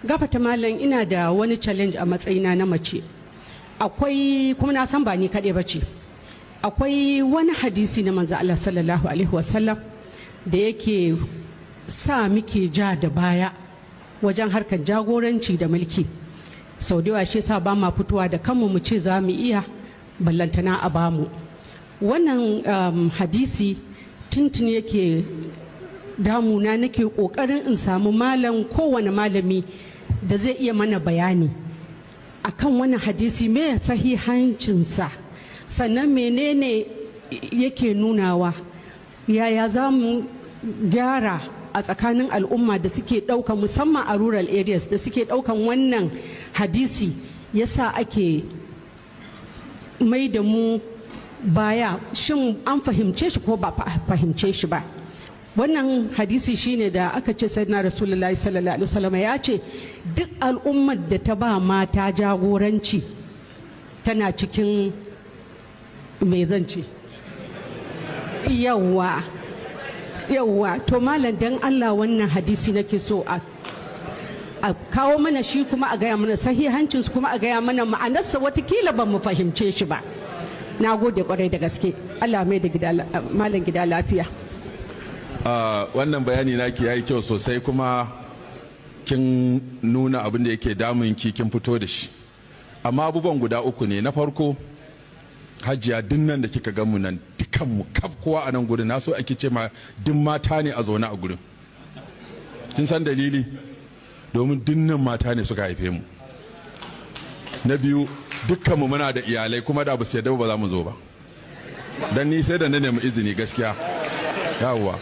Gafata malam, ina da wani challenge a matsayina na mace. Akwai kuma, na san ba ni kaɗai ba ce. Akwai wani hadisi na manzo Allah sallallahu alaihi wasallam da yake sa muke ja da baya wajen harkar jagoranci da mulki. Sau da yawa shi sa ba ma fitowa da kanmu mu ce za mu iya, ballantana a bamu. Wannan hadisi tuntuni yake damuna, nake kokarin in samu malam, kowane malami da zai iya mana bayani akan wannan hadisi, me sahihancinsa, sannan menene yake nunawa, yaya za mu gyara a tsakanin al'umma da suke ɗauka, musamman a rural areas, da suke ɗaukan wannan hadisi yasa ake mai da mu baya. Shin an fahimce shi ko ba fahimce shi ba? Wannan hadisi shine da aka ce Sayyidina Rasulullahi sallallahu alaihi wasallam ya ce duk al'ummar da ta ba mata jagoranci tana cikin, me zan ce, yawa yawa. To malam, dan Allah wannan hadisi nake so a kawo mana shi, kuma a gaya mana sahihancinsu, kuma a gaya mana ma'anarsa. Watakila ba mu fahimce shi ba. Na gode kwarai da gaske. Allah mai da gida malam gida lafiya. Wannan bayani naki yayi kyau sosai, kuma kin nuna abin da yake damun ki, kin fito da shi. Amma abubuwan guda uku ne. Na farko, hajiya, dinnan da kika gan mu nan dukan mu kaf, kowa a nan gurin, na so ake ce ma duk mata ne a zaune a gurin. Kin san dalili? Domin dinnan mata ne suka haife mu. Na biyu, dukkanmu muna da iyalai, kuma da ba su yadda ba za mu zo ba. Dan ni sai da na nemi izini, gaskiya. Yawwa,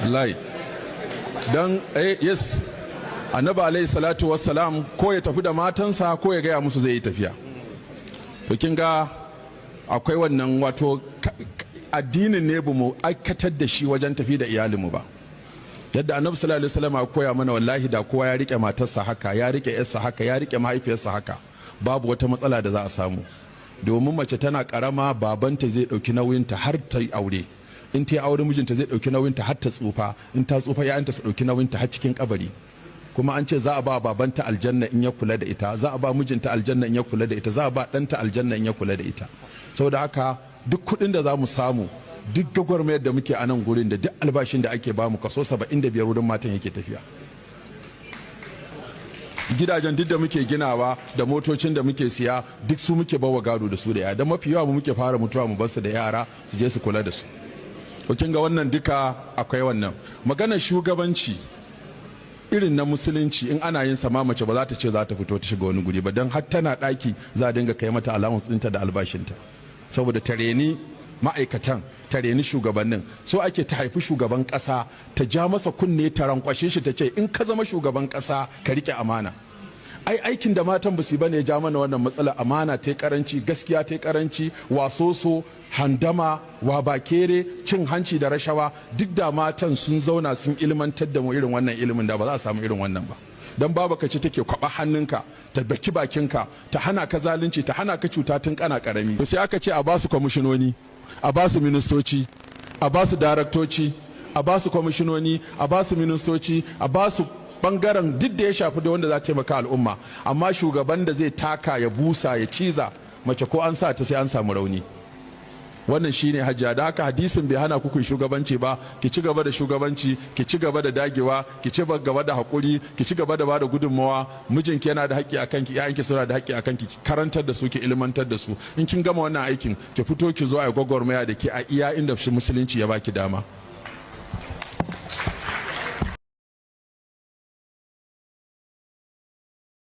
wallahi dan yes, Annabi alaihi salatu wassalam ko ya tafi da matansa ko ya gaya musu zai yi tafiya. To kin ga akwai wannan, wato addinin ne ba mu aikatar da shi wajen tafi da iyalinmu ba yadda Annabi sallallahu alaihi wasallam ya koya mana. Wallahi da kowa ya rike matarsa haka, ya rike yarsa haka, ya rike mahaifiyarsa haka, babu wata matsala da za a samu. Domin mace tana karama babanta zai dauki nauyinta har ta yi aure. In ta yi aure, mijinta zai dauki nauyinta har ta tsufa. In ta tsufa, 'ya'yanta su dauki nauyinta har cikin kabari. Kuma an ce za a ba babanta aljanna in ya kula da ita, za a ba mijinta aljanna in ya kula da ita, za a ba ɗanta aljanna in ya kula da ita. Saboda haka duk kuɗin da za mu samu, duk gwagwarmayar da muke a nan gurin, da duk albashin da ake bamu, kaso 75 wurin matan yake tafiya. Gidajen duk da muke ginawa da motocin da muke siya, duk su muke bawa gado da su da yara. Mafi yawa mu muke fara mutuwa mu basu da yara su je su kula da su. To kin ga wannan duka akwai wannan maganar shugabanci irin na musulunci, in ana yin sama, mace ba za ta ce za ta fito ta shiga wani guri ba, don har tana ɗaki za a dinga kai mata allowance ɗinta da albashinta, saboda ta reni ma'aikatan, ta reni shugabannin. So ake ta haifi shugaban ƙasa, ta ja masa kunne, ta rankwashe shi, ta ce in ka zama shugaban ƙasa ka rike amana. Ai aikin da matan ba su bane ya ja mana wannan matsala. Amana ta karanci, gaskiya ta karanci, wasoso, handama, wabakere, cin hanci da rashawa. Duk da matan sun zauna sun ilmantar da mu irin wannan ilimin, da ba za a samu irin wannan ba. Dan baba ka ce take kwaba hannunka, ta baki bakinka, ta hana ka zalunci, ta hana ka cuta tun kana karami. Sai aka ce a basu kwamishinoni, a basu ministoci, a basu daraktoci, a basu kwamishinoni, a basu ministoci, a basu bangaren duk da ya shafi da wanda za ta taimaka al'umma. Amma shugaban da zai taka ya busa ya ciza, mace ko an sa ta sai an samu rauni. Wannan shine, hajiya. Da haka hadisin bai hana ku shugabanci ba. Ki ci gaba da shugabanci, ki ci gaba da dagewa, ki ci gaba da hakuri, ki ci gaba da bada gudunmawa. Mijinki yana da haƙƙi akan ki, ƴaƴanki suna da haƙƙi akan ki. Karantar da su, ki ilmantar da su. In kin gama wannan aikin, ki fito ki zo a gwagwarmaya da ke a iya inda shi musulunci ya baki dama.